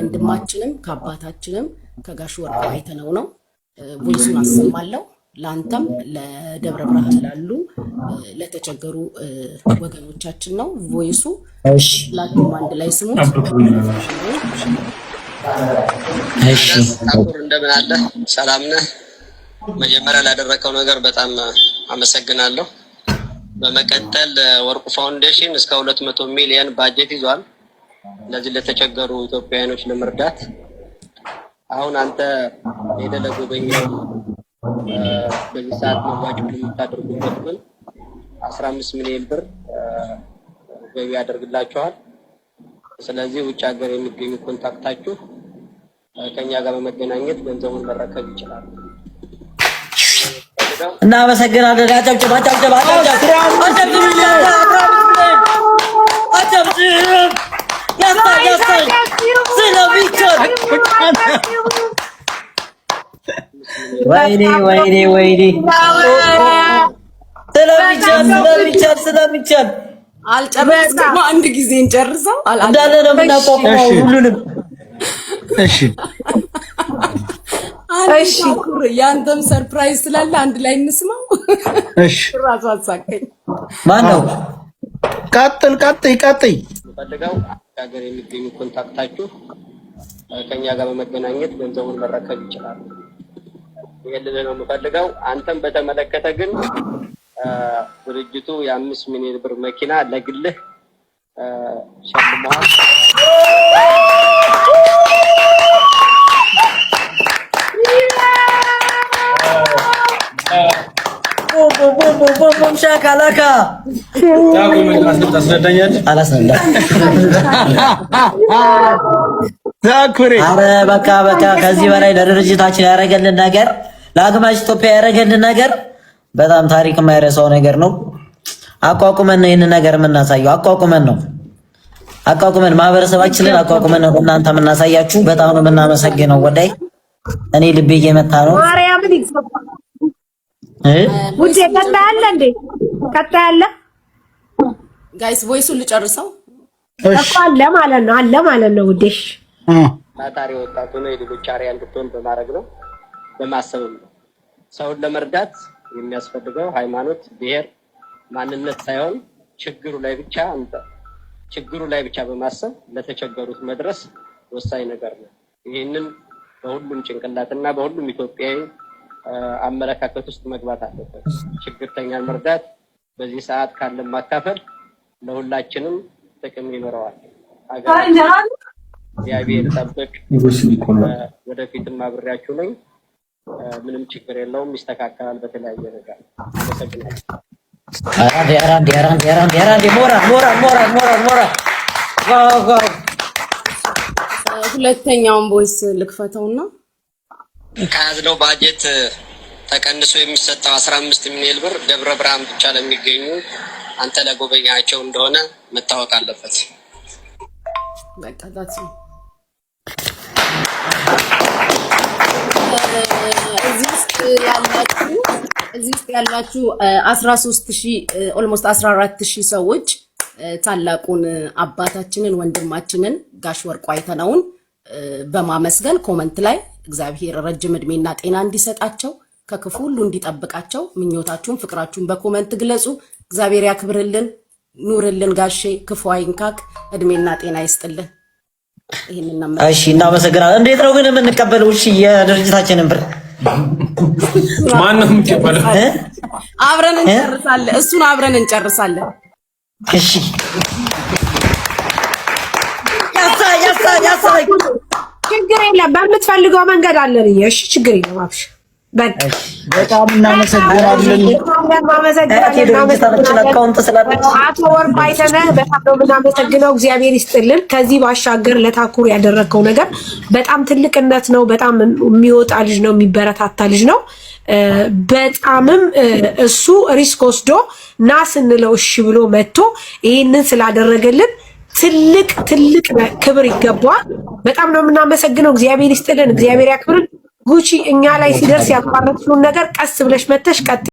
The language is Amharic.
ከወንድማችንም ከአባታችንም ከጋሽ ወርቁ አይተነው ነው። Voice ኡን አሰማለሁ። ለአንተም ለደብረ ብርሃን ላሉ ለተቸገሩ ወገኖቻችን ነው voice ኡ። እሺ። ሁላችሁም አንድ ላይ ስሙት። እሺ። ታኩር፣ እንደምን አለ? ሰላም ነህ? መጀመሪያ ላደረከው ነገር በጣም አመሰግናለሁ። በመቀጠል ወርቁ ፋውንዴሽን እስከ 200 ሚሊዮን ባጀት ይዟል ለዚህ ለተቸገሩ ኢትዮጵያውያኖች ለመርዳት። አሁን አንተ ሄደህ ለጎበኘው በዚህ ሰዓት መዋጮ የምታደርጉበት ግን 15 ሚሊዮን ብር ገቢ ያደርግላቸዋል። ስለዚህ ውጭ ሀገር የሚገኙ contact ኣችሁ ከኛ ጋር በመገናኘት ገንዘቡን መረከብ ይችላሉ። እናመሰግናለን። አጨብጭብ፣ አጨብጭብ፣ አጨብጭብ፣ አጨብጭብ፣ አጨብጭብ። ያሳይ ያሳይ ስለሚቻል። ወይኔ ወይኔ ወይኔ፣ ስለሚቻል፣ ስለሚቻል፣ ስለሚቻል። አልጨረስኩም። አንድ ጊዜ እንጨርሰው። እንዳለ ነው የምናቋቁመው ሁሉንም። እሺ። እሺ፣ ያንተም surprise ስላለ አንድ ላይ እንስማው። እሺ። ራሱ አሳቀኝ። ማን ነው? ቀጥል፣ ቀጥይ፣ ቀጥይ። ፈልገው ሀገር የሚገኙ contact ኣችሁ ከኛ ጋር በመገናኘት ገንዘቡን መረከብ ይችላሉ። ይሄን ልልህ ነው የምፈልገው። አንተም በተመለከተ ግን ድርጅቱ የ5 ሚሊዮን ብር መኪና ለግልህ ሸልመዋል። ቡም ሻካላካ። ታስረዳኛለህ? አላስረዳም። ታኩሬ። አረ በቃ በቃ፣ ከዚህ በላይ ለድርጅታችን ያደረገልን ነገር፣ ለአግማሽ ኢትዮጵያ ያደረገልን ነገር በጣም ታሪክ የማይረሳው ነገር ነው። አቋቁመን ነው ይህንን ነገር የምናሳየው። አቋቁመን ነው፣ አቋቁመን ማህበረሰባችንን አቋቁመን ነው እናንተ የምናሳያችሁ። በጣም ነው የምናመሰግነው። ወዳይ እኔ ልቤ እየመታ ነው። ማርያምን ይገባል። ውዴ፣ ቀጣይ አለ እንዴ? ቀጣይ አለ? Guys፣ voice ኡን ልጨርሰው። እኮ አለ ማለት ነው፣ አለ ማለት ነው ውዴሽ። ታታሪ ወጣት ሆነ የሌሎች አርአያ እንድትሆን በማድረግ ነው፣ በማሰብም ነው። ሰውን ለመርዳት የሚያስፈልገው ሃይማኖት፣ ብሔር፣ ማንነት ሳይሆን ችግሩ ላይ ብቻ አንተ ችግሩ ላይ ብቻ በማሰብ ለተቸገሩት መድረስ ወሳኝ ነገር ነው። ይህንን በሁሉም ጭንቅላትና በሁሉም ኢትዮጵያዊ አመለካከት ውስጥ መግባት አለበት። ችግርተኛን መርዳት፣ በዚህ ሰዓት ካለን ማካፈል ለሁላችንም ጥቅም ይኖረዋል። ሀገራችን እግዚአብሔር ጠብቅ። ወደፊትም አብሬያችሁ ነኝ። ምንም ችግር የለውም፣ ይስተካከላል በተለያየ ነገር። አመሰግናለሁ። አራንዴ አራንዴ አራንዴ አራንዴ አራንዴ፣ ሞራል ሞራል ሞራል ሞራል ሞራል፣ wow wow። ሁለተኛውን voice ልክፈተውና ከያዝነው ባጀት ተቀንሶ የሚሰጠው 15 ሚሊዮን ብር ደብረ ብርሃን ብቻ ለሚገኙ አንተ ለጎበኛቸው እንደሆነ መታወቅ አለበት። በቃ that's it። እዚህ ውስጥ ያላችሁ 13,000፣ almost 14,000 ሰዎች ታላቁን አባታችንን ወንድማችንን ጋሽ ወርቁ አይተነውን በማመስገን comment ላይ እግዚአብሔር ረጅም እድሜና ጤና እንዲሰጣቸው፣ ከክፉ ሁሉ እንዲጠብቃቸው ምኞታችሁን ፍቅራችሁን በ comment ግለጹ። እግዚአብሔር ያክብርልን፣ ኑርልን ጋሼ፣ ክፉ አይንካክ፣ እድሜና ጤና ይስጥልን። ይህንን ነው። እሺ፣ እናመሰግናለን። እንዴት ነው ግን የምንቀበለው? እሺ፣ የድርጅታችንን ብር? ማን ነው የሚቀበለው? እ? አብረን እንጨርሳለን። እሱን አብረን እንጨርሳለን። እሺ፣ ያሳይ ያሳይ ያሳይ። ችግር የለም፣ በምትፈልገው መንገድ አለን። እሺ፣ ችግር የለም። አብሽር በቃ። በጣም እናመሰግናለን። የድርጅታችን account ስላለች አቶ ወርቁ አይተነህ በጣም ነው የምናመሰግነው። እግዚአብሔር ይስጥልን። ከዚህ ባሻገር ለታኩር ያደረግከው ነገር በጣም ትልቅነት ነው። በጣም የሚወጣ ልጅ ነው፣ የሚበረታታ ልጅ ነው። በጣምም እሱ risk ወስዶ ና ስንለው እሺ ብሎ መጥቶ ይህንን ስላደረገልን ትልቅ ትልቅ ክብር ይገባዋል። በጣም ነው የምናመሰግነው። እግዚአብሔር ይስጥልን፣ እግዚአብሔር ያክብርን። ጉቺ፣ እኛ ላይ ሲደርስ ያቋረጥሽውን ነገር ቀስ ብለሽ መተሽ ቀጥ